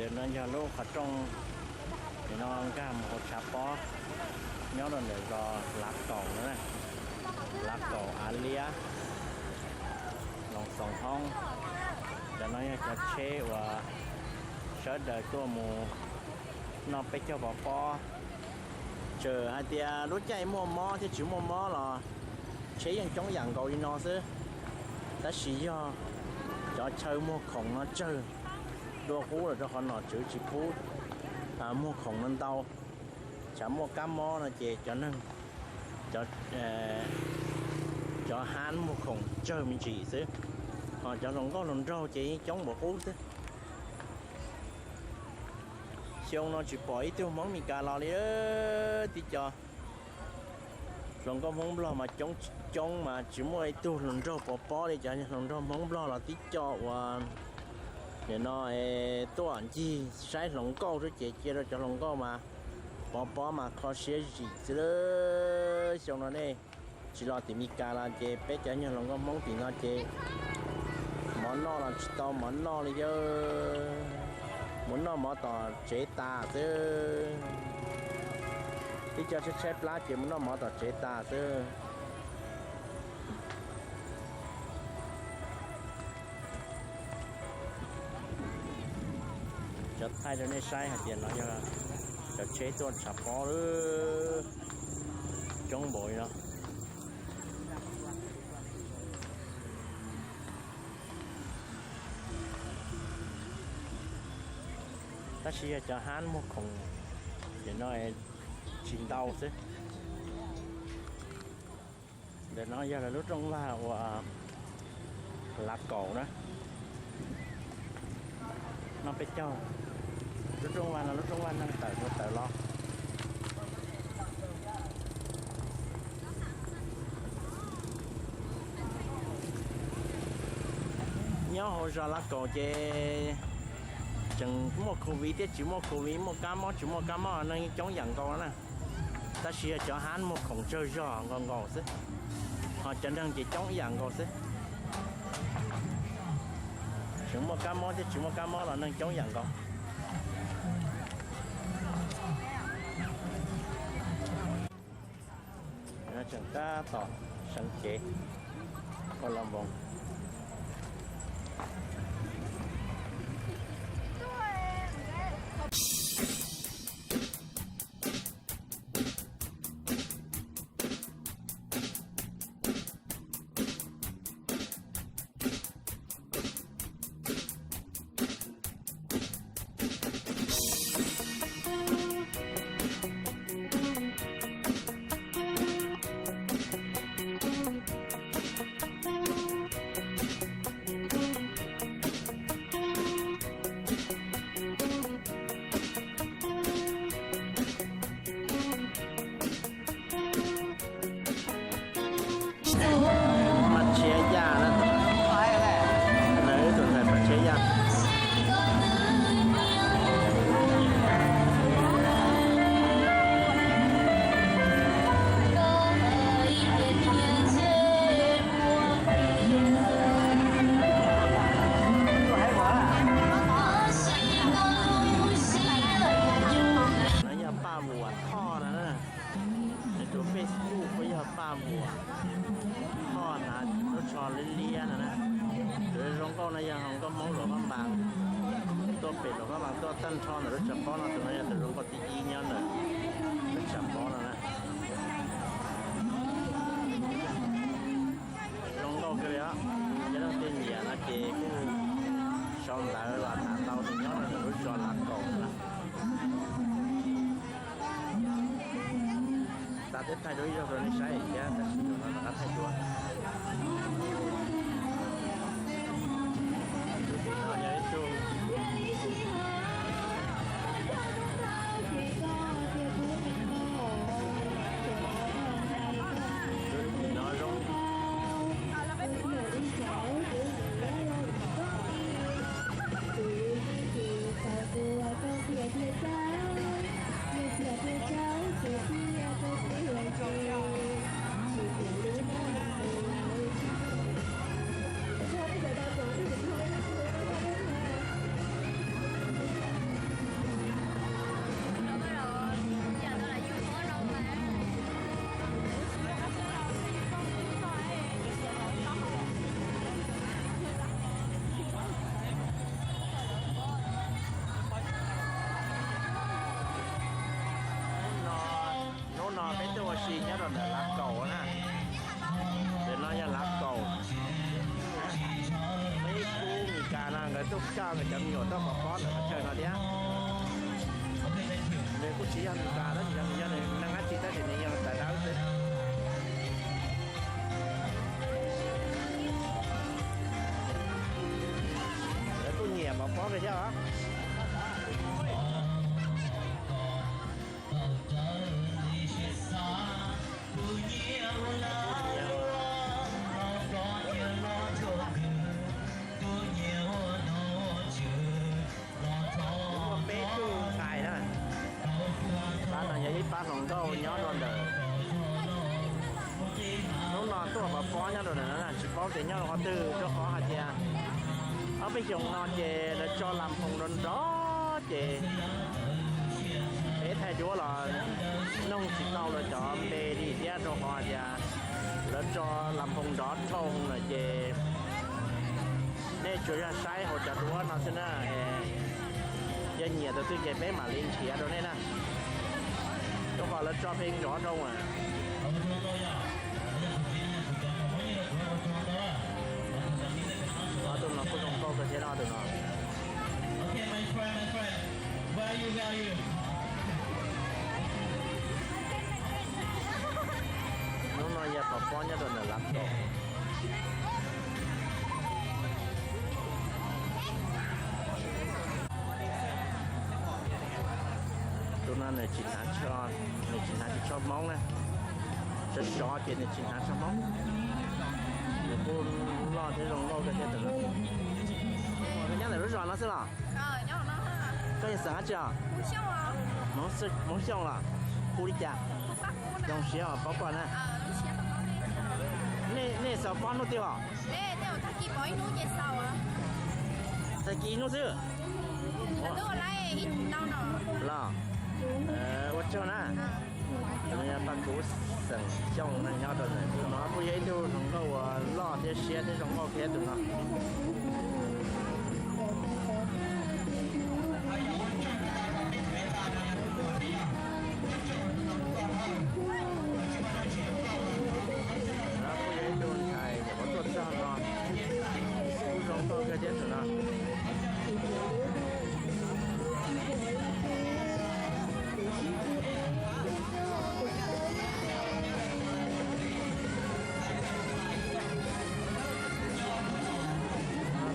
Ntawm no yog lub qhov rooj, nim no nkag mus hauv tshav pob nyob rau ntawm zos Lav Kaum no, Lav Kaum Av Liab, Loos Xoom Hoob. Cov no yog cov tsheb uas sawv daws tuaj mus noj peb caug pov pob. Txawm hais tias lub caij muaj mob thiab tsis muaj mob los tsheb yeej coob yam nkaus li no xwb, tab sis yog cov chaw muag khoom no tsawg dua qub lawm rau qhov nom tswv tsis pub muag khoom no ntau. Tsam muaj kab mob no ces cov neeg, cov hab muag khoom tsawg me ntsis xwb, ho cov hluas nkauj hluas nraug ces yeej coob npaum qub xwb. Xyoo no tsis pom ib tug Hmoob Mes Kas los li tib co. Hluas nkauj Hmoob Nplog mas coob coob mas tsis muaj ib tug hluas nraug pov pob li. Cov hluas nraug Hmoob Nplog los tib co uas nim no tuaj ncig saib hluas nkauj xwb ces cia rau cov hluas nkauj mas pov pob mas kho siab zim xwb. Xyoo no nej tsis los tim Mes Kas los ces peb cov nyuag hluas nkauj Hmoob tim no ces mov noj los tsis tau mov noj li, yog mus noj mov tom tsev tas xwb. Tib co tshaib tshaib plab ces mus noj mov tom tsev tas xwb. Cov thaij rau nej saib hais tias no yog cov tsheb tuaj tshav pob lawm, coob npaum li no. Tab sis yog cov hab muag khoom ces no tsis ntau xwb. Ntawm no yog lawv lub rooj vag uas Lav Kaum na. Noj peb caug. Lub rooj vag no lub rooj vag neeg tawm mus tawm los. Nyob hauv zos Lav Kaum ces tseem muaj COVID thiab tsis muaj COVID, muaj kab mob tsis muaj kab mob neeg coob yam nkaus na. Tab sis yog cov hab muag khoom tsawg zog nkaus nkaus xwb, ho cov neeg ces coob ib yam nkaus xwb. Tseem muaj kab mob thiab tsis muaj kab mob los neeg coob yam nkaus. Tseem tab tom seev cev ua los npoos. Mas tshiab yaj na, ib tug ntxhais mas tshiab yaj. No yog Paj Vuam Thoj no na. Nws tus Facebook kuj yog Paj Vuam Thoj na, lub tsho liab liab no na. Tus zoo nkauj no yog hluas nkauj Hmoob Luam Phaj Npas, tuaj pem Luam Phaj Npas tuaj tag nrho ntawm lub tshav pob no, tus no yog tus zoo nkauj thib ib nyob ntawm lub tshav pob no na. Zoo nkauj kawg li os. Cov leej twg nyiam no ces kuj sau ntawv los tham tau tus nyob rau ntawm lub zos Lav Kaum no. Xav thiab thaij dua ib zaug rau nej saib thiab, tab sis no rov qab thaij dua. No yog ib tug no zoo. Tsis nyob rau ntawm Lav Kaum na. Ntawm no yog Lav Kaum. Peb kuj Mes Kas no nkawd tuaj coj nkawd cov me nyuam tuaj pov pob ntawm qhov chaw no thiab. Nws kuj tsis yog Mes Kas tab sis yog nws yog nws neeg dab tsi tab sis nws yog tais dawb xwb. Lawv kuj nyiam pov pob kawg thiab os. Muaj peb tug ntxhais na. Pab no yog ib pab hluas nkauj nyob rau ntawm, hnub no tuaj pov pob nyob rau ntawm no na, tsis paub tias nyob rau qhov twg rau qhov hais tias ob peb xyoos no ces lawv tso las phoos nrov nrov ces peb thaij duab los noog tsis tau lawv cov npe li thiab rau qhov hais tias lawv tso las phoos nrov dhau lawm ces nej tsuas yog saib hauv cov duab no xwb na. Yog nyiam tus twg ces peb mam li nrhiav rau nej na. Rau qhov lawv tso pheej nrov dhau lawm. Ob tug no kuj zoo nkauj kawg thiab no tus no. Hnub no yog pov pob nyob rau ntawm Lav Kaum. Tus no nws tsis hnav, nws tsis hnav tsis tshua Hmoob na. Sov sov ces nws tsis hnav tshua Hmoob. Nws kuj loj thiab zoo nkauj kawg thiab tus no. Koj nyob ntawm lub zos no xwb los? Koj yog xeem dab tsi os? Hmoob Xyooj los? Hu li cas? Zoo siab os, paub koj na. Nej xaus pob hnub twg os? Tag kis ib hnub xwb. Los, ua tsaug na. Tus no yog pab kuv xeem Xyooj no nyob rau ntawm tus no kuj yog ib tug hluas nkauj uas loj thiab siab thiab zoo nkauj thiab tus no. Kuj yog ib tug ntxhais nyuam qhuav tuaj txog no, kuj zoo nkauj kawg thiab tus no.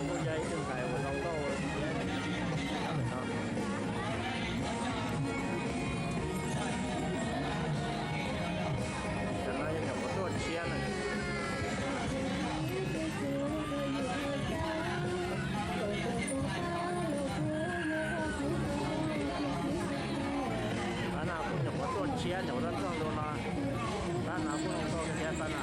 Kuj yog ib tug ntxhais uas zoo nkauj thiab no. Cov no yog nyuam qhuav tuaj tshiab na. Pab no kuj nyuam qhuav tuaj tshiab, nyuam qhuav tuaj txog ntua no. Pab no kuj zoo nkauj thiab pab no.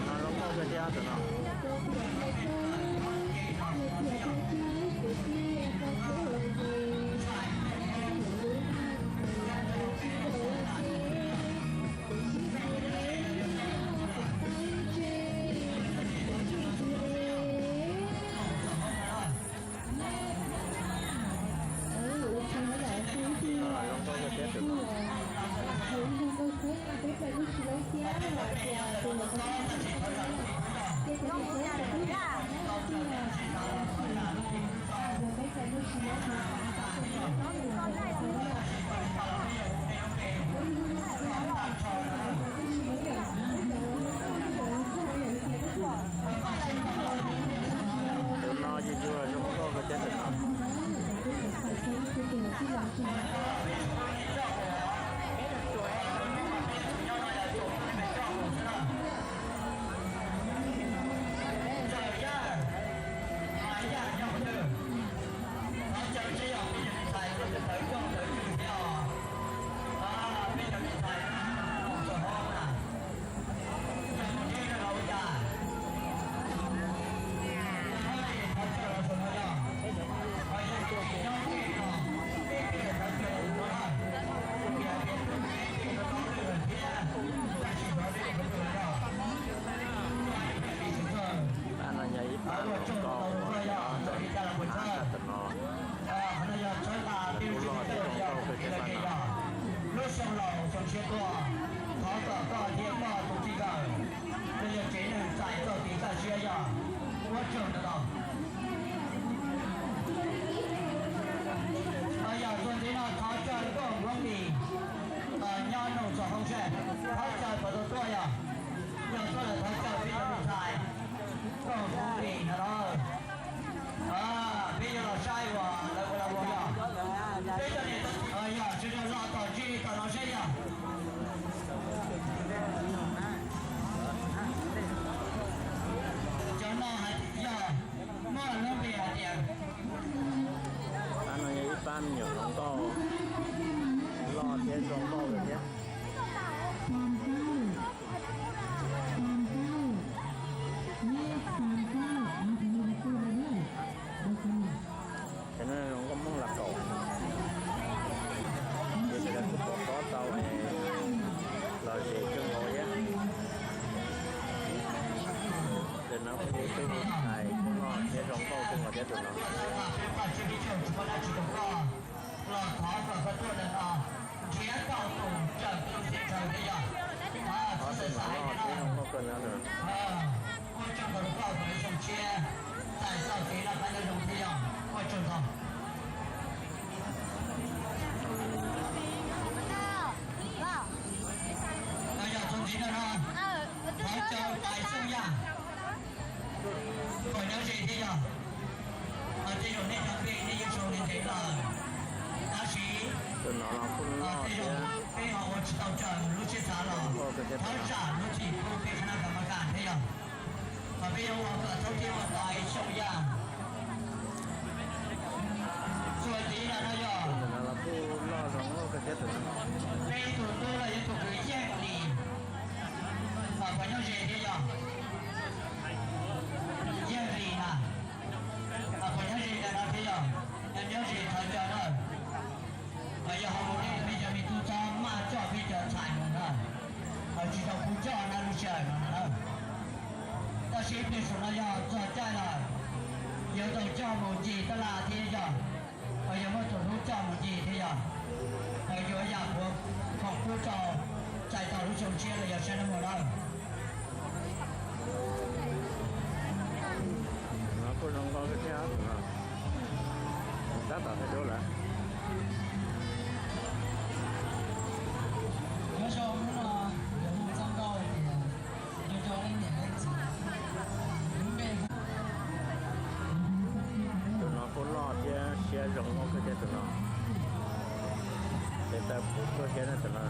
No zoo nkauj kawg thiab tus no. Tuaj txog no peb paj tsib peb caug tsis muaj dab tsi rau koj los thov kom koj tuaj ntawm no nrhiav tau tus raws tus xeeb raws thiab yog txhob xav xav li no. Ua tsaug ntau rau koj uas lub xyoo tshiab txais txoj kev noj qab nyob zoo thiab yog ua tsaug ntau. Yog txuas ntxiv no no, thov caw Tais Xyooj Yaj kom nyob ze thiab yog tej zaum nej cov pej nej yeej sau li ntev lawm, tab sis tej zaum peb ho ua tsis tau raws lub siab xav los thov zam lub txim pub peb qhab nab kam mab kam thiab yog kom peb yuav ua kom txhob thiaj ua Tais Xyooj Yaj. Txuas ntxiv no no yog peb tus tub los yog tus kwv Yeej Lis, kom nyob ze thiab yog Yeej Lis na, kom nyob ze ntawm no thiab yog nyob ze thov caw na. Yog ho mus nej peb cov me tub txhob maj coj peb cov ntxhais mus na, ho tsis tau pub coj na lub sij hawm no na. Tab sis ib pliag saum no yog txog caij lawm, yuav tau coj mus ncig tab laj thiab yog, ho yog muaj tus hlub coj mus ncig thiab yog, ho yuav yam puav foom pub rau txais tau lub xyoo tshiab los yog sab nab mus lawm. No kuj zoo nkauj thiab no, tab tom thaij duab lawm. Nyob zoo hnub no, yog mus txog nkauj tias nco nco leej niam leej txiv lub npe. Tus no kuj loj thiab siab zoo nkauj kawg thiab tus no. Ces tawm puv tuaj thiab na tus no.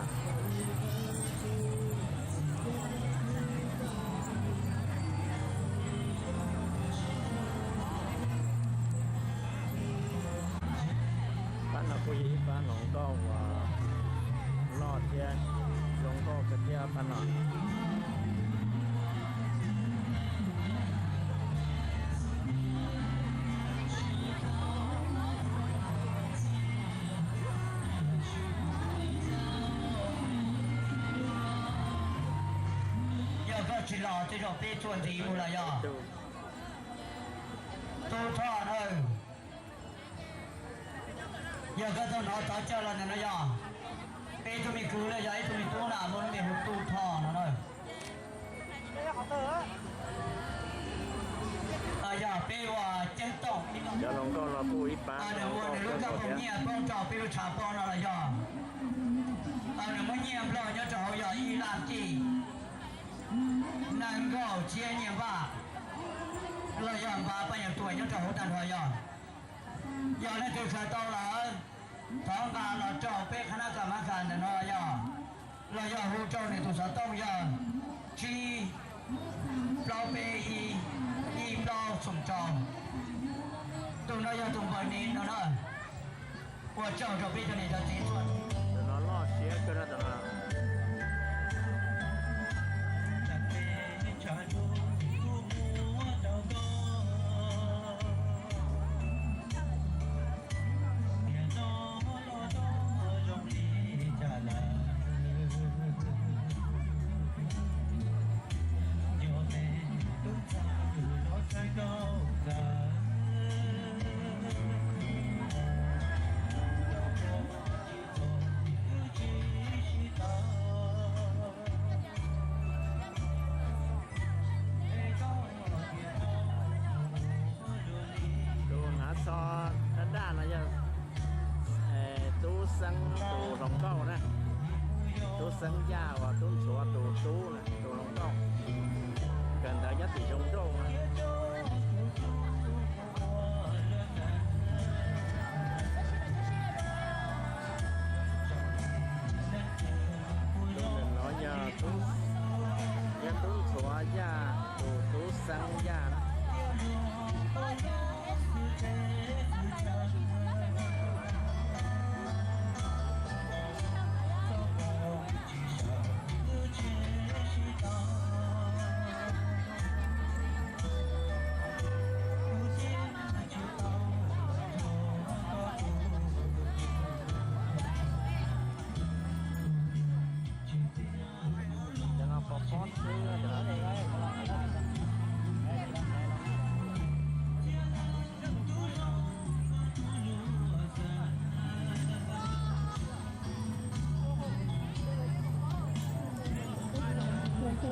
Pab no kuj yog ib pab hluas nkauj uas loj thiab zoo nkauj kawg thiab pab no. Yog koj tsis los tej zaum peb txuas ntxiv mus los yog. Tub Thoj na, yog koj tau hnov thov caw los ntawm no yog peb tug me kwv los yog ib tug me tub na muaj lub npe hu Tub Thoj no na. Yog peb ua ceeb toom, nws ua nws lub kab poob nyiaj poob rau peb lub tshav pob no los yog nws muab nyiaj nplog nyob rau hauv yog ib laj tij nees nkaum txhiab nyiaj npaj los yog npaj paj nyuam tuam nyob rau hauv tag nrho yog. Yog leej twg xav tau lawm, thov nqa los rau peb qhab nab kam mab kam ntawm no yog, los yog hu rau nws tus xov tooj yog tsib plaub peb ib, ib plaub xoom rau. Tus no yog tus npawg Nis no na. Ua tsaug rau peb cov niam cov txiv txhua tus. Tus no loj siab kawg na tus no. Tus hnav tsho daj daj no yog Tub Xeeb tus hluas nkauj na. Tub Xeeb Yaj uas Tub Ntxhuav tus tub na, tus hluas nkauj. Kawm ntawv nyob tim Zoo Nrauj na. Tus ntawm no yog Tub, yog Tub Ntxhuav Yaj tus Tub Xeeb Yaj na.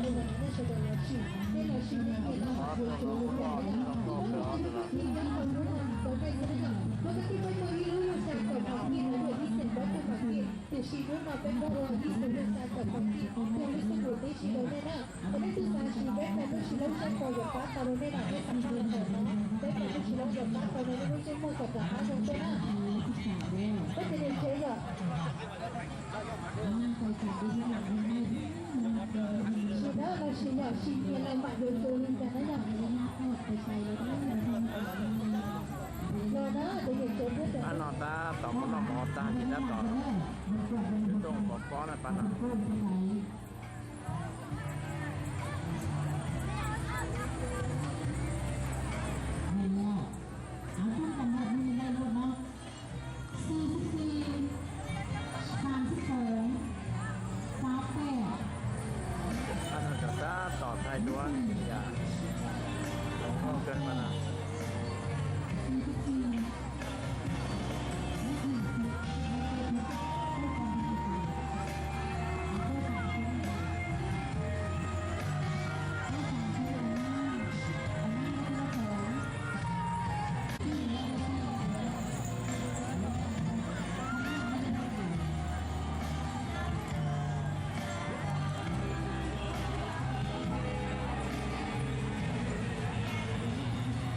Tiam sis hnub no peb muab ua ib tug lub xya caum phav kij, tus lub xub ntiag tib si rau nej na. Yog leej twg xav siv peb pem lub tsis laub saib puas yuav pab tau rau nej na, nej xav pab los ntawm no, peb pem lub tsis laub yuav pab tau rau nej lub ntsej muag kom rov qab zoo tuaj na. Peb tiv niam tsev yom. Sim na los sim yom, sim tias los mam yuav tus li cas na yom. Los na, tiv niam tsev peb pem. Pab no tab tom muab noj mov tag ces tab tom twb tuaj pov pob na pab no. Pab no cov tab tom thaij duab yam zoo nkauj kawg pab no.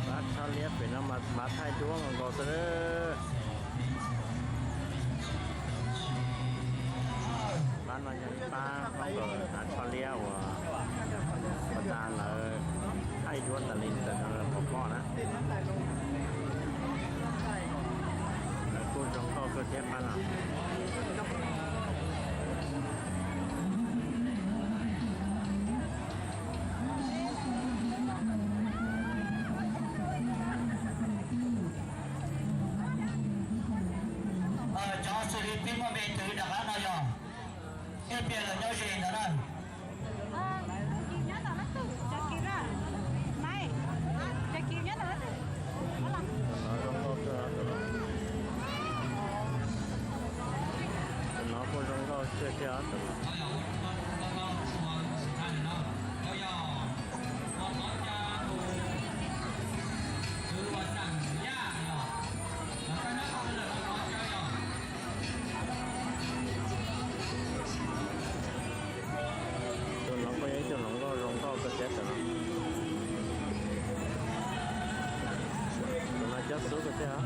Pab tsho liab pem no mas thaij duab nkaus nkaus xwb. Pab no yog ib pab hlob nkauj hnav tsho liab uas ua tas lawv thaij duab tas li ntawm no pov pob na. Lawv kuj zoo nkauj kawg thiab pab no. Cov xws li peb muaj me twv rov qab no yog ib pliag lawv nyob ze ntawd na. Tus no kuj zoo nkauj kawg thiab. Tus no kuj yog ib tug hluas nkauj zoo nkauj kawg thiab tus no. Tus no cob xub kawg thiab.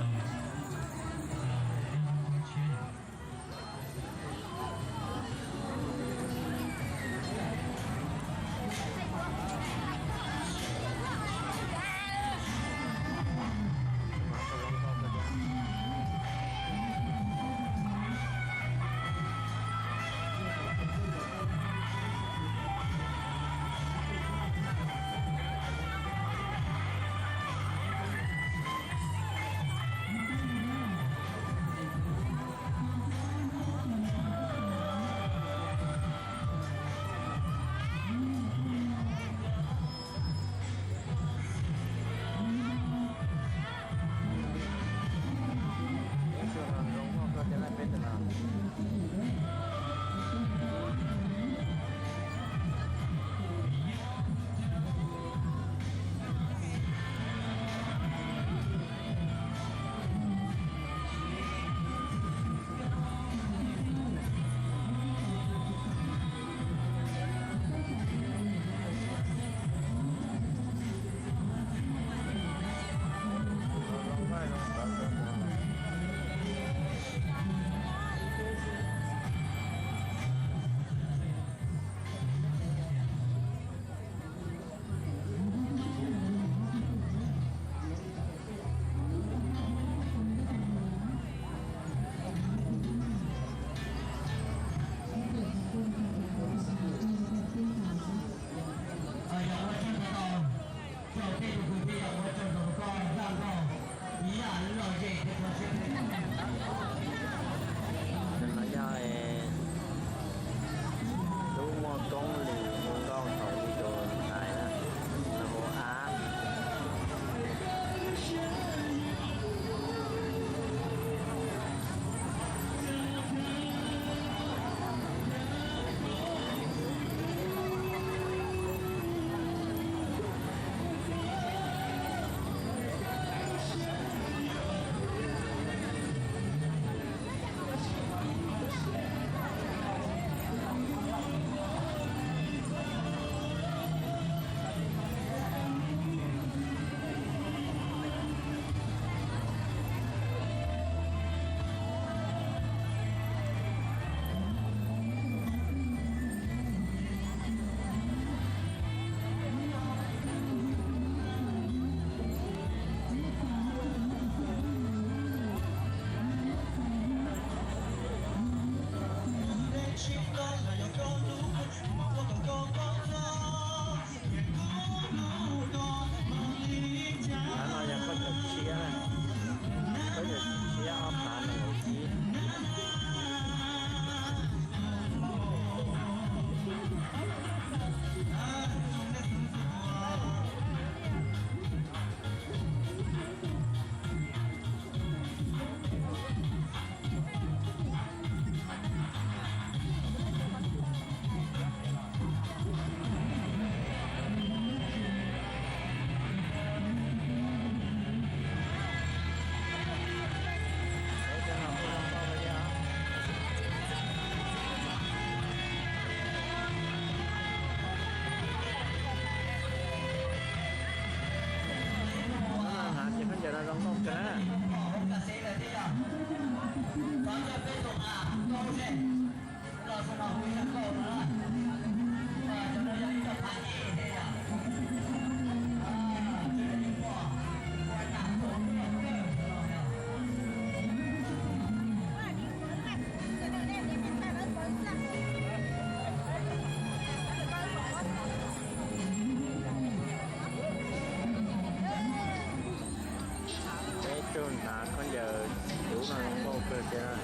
Peb tug hnav khaub ncaws cub no zoo nkauj kawg thiab.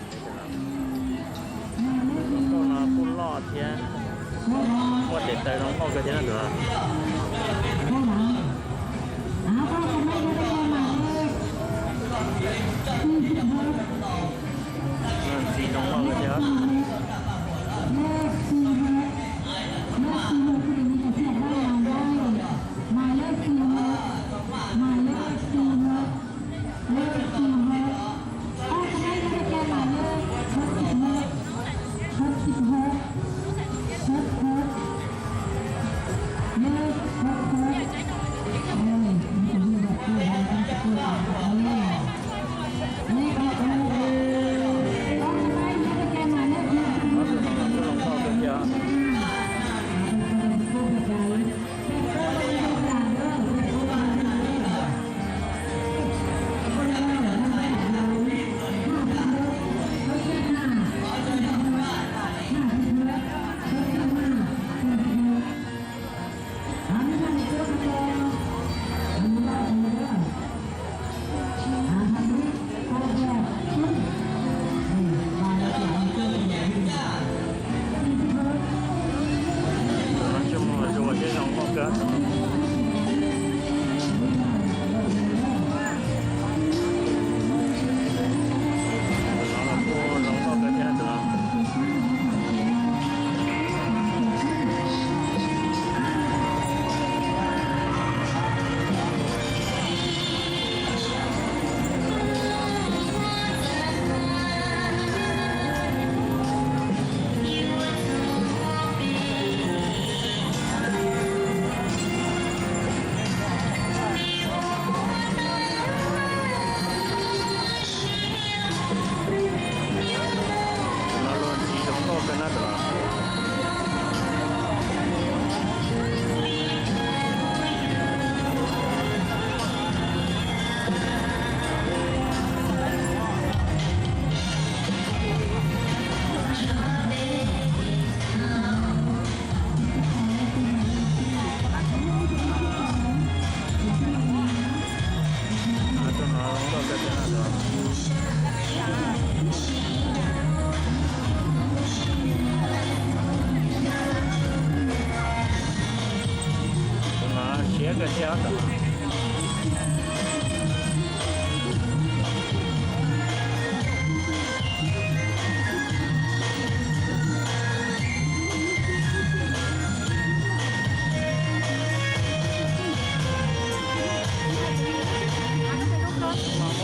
Nkauj no kuj loj thiab, muaj tes taw zoo nkauj kawg thiab na tus. Txiv zoo nkauj kawg thiab. Coj mus zuas thiab zoo nkauj kawg. Tus no los kuj zoo nkauj kawg thiab tus no. Los luag ntxhi zoo nkauj kawg na tus no. Tus no siab kawg thiab.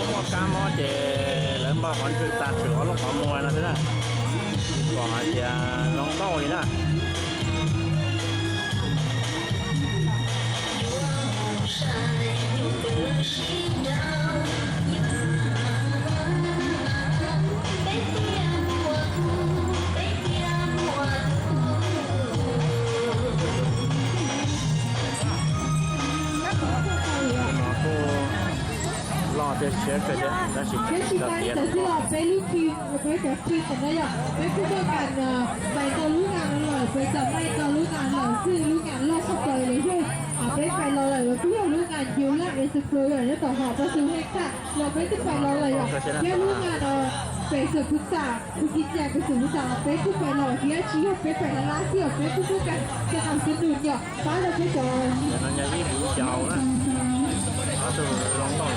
Muaj kab mob ces lawv npaj qhov ntswg tas tshwm ob lub qhov muag no xwb na. Kom hais tias zoo nkauj li na. Loj thiab siab kawg thiab tab sis tsis tau tiav los. Peb lub team, peb cov team no yog peb kuj muaj kas pais tau lub ngas no lawm, peb txawm pais tau lub ngas lawm xwb, lub ngas loj tshaj plaws lawm xwb. Peb pais los lawm los kuj yog lub ngas yus laj es xu plu yog nyob tom hom pab xu heej tag los peb twb pais los lawm yom. Thiab lub ngas no peb xwm pwg xam, pwg kiv cas peb xwm pwg xam peb kuj pais los thiab, tsis yog peb pais laj laj xwb os, peb kuj muaj kas cov nas xwb nus yom. Pab rau peb cov no yog ib viv ncaus na. Ob tug zoo nkauj.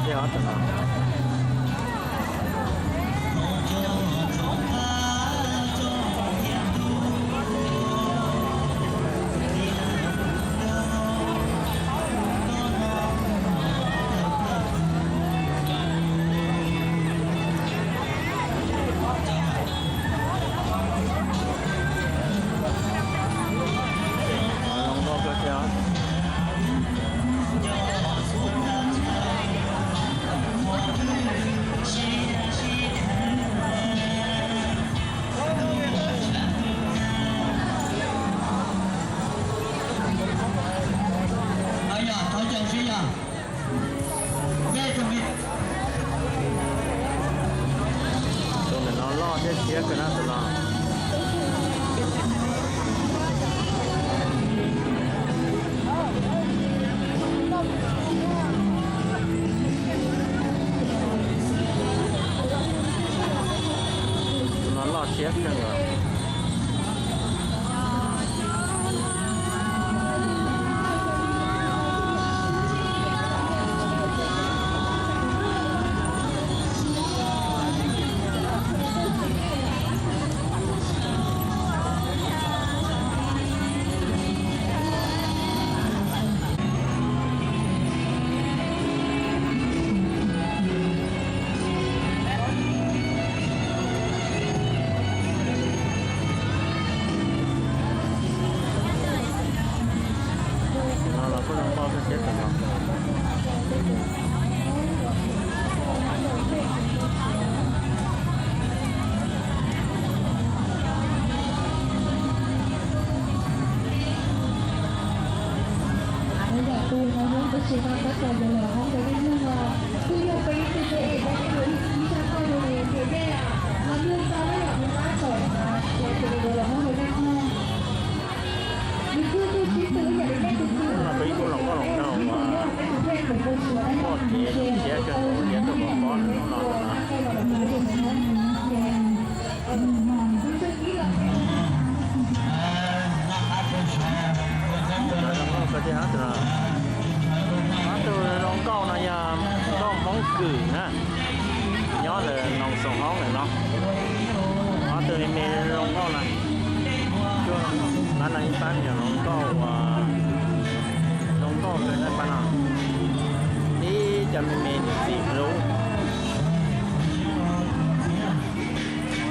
Thiab os, tus no. Tus ntawm no loj thiab siab kawg na tus no. Tus no loj siab kawg os. Tus no los kuj zoo nkauj kawg thiab tus no. Peb kuj los nkauj los nraug, poj kev siab kawg nkaus thiab tuaj pov pob hnub no na. Zoo nkauj kawg thiab tus no. Ob tug zoo nkauj no yog nkauj Hmoob Kwm na, nyob ntawm Noos Xoom Hoob ntawm no. Ob tug me me zoo nkauj na, pab no ib pab yog hluas nkauj uas zoo nkauj kawg na pab no. Ib co me me niam txiv hlub,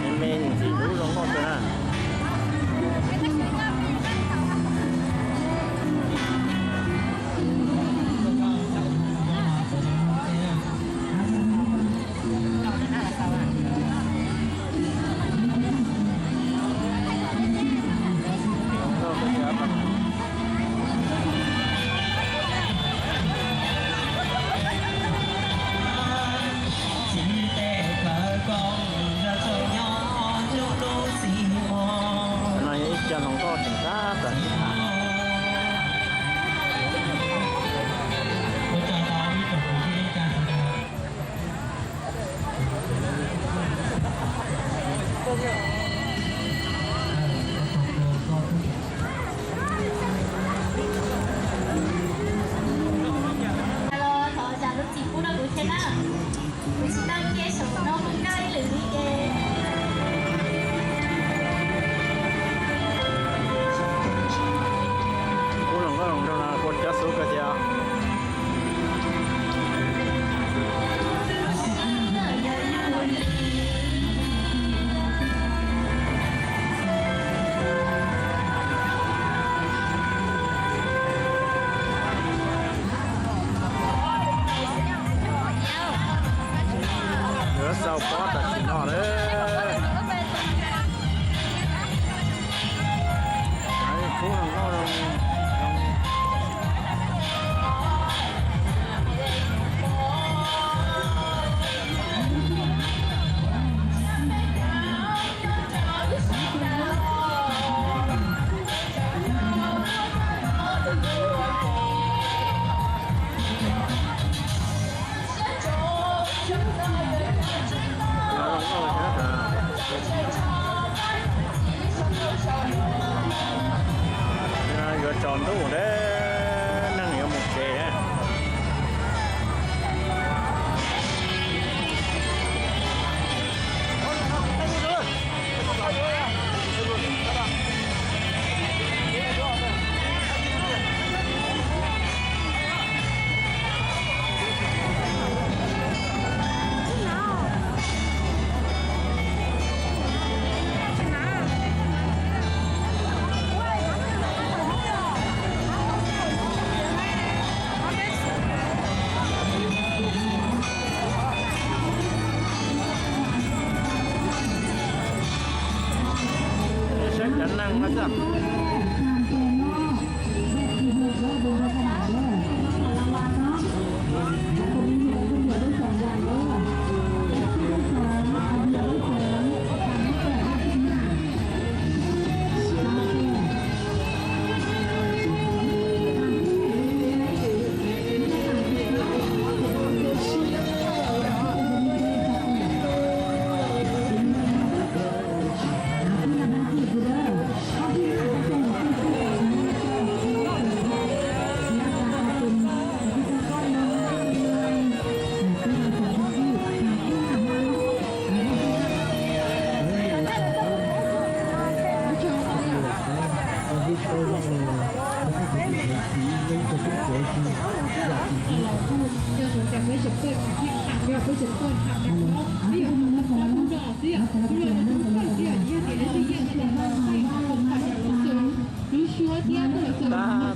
me me niam txiv hlub zoo nkauj kawg na. No yog ib co hluas nkauj tseem tab tom sib tham. Los thov zam lub txim pub rau kuv thiab na. Kuv tsis tau cia saum no mus nkag ib lwm li ces. Kuv los nkauj los nraug no kuj cov xub kawg thiab. Yuav xaus pob tam sim no lawm. Yuav tsaus ntuj thiab, neeg yuav mus tsev. Tab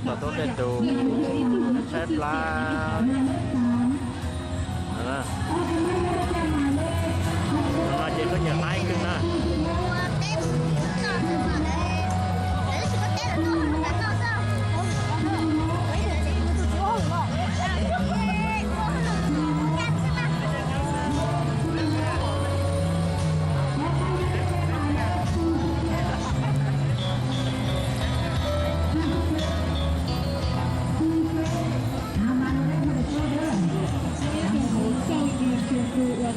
tom tuaj tej tus tshaib plab. No ces koj nyiam qaib kawg na.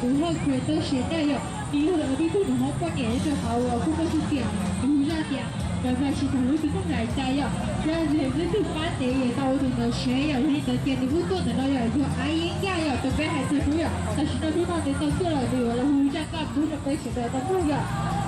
Tus hauj creator siav daj yom, nws yog lawv tib tug nws hauv poj niam nyob rau hauv uas kuj muaj txuj tias hu zaj tias, lawv mas tsis tau hlub tus neeg lais cai yom, zaj ntawd twb tug pab ntev es tau ua tus ntawd siav yom, yog li ntawd ces nws kuj tuaj ntawm no yom, yog Aiv Yeeb Yaj yom, tus peb hais txog hnub yom, tam sim no hnub no nws tau tuaj lawm, nws yuav los hu zaj koj pub rau peb sawv daws tau mloog yom.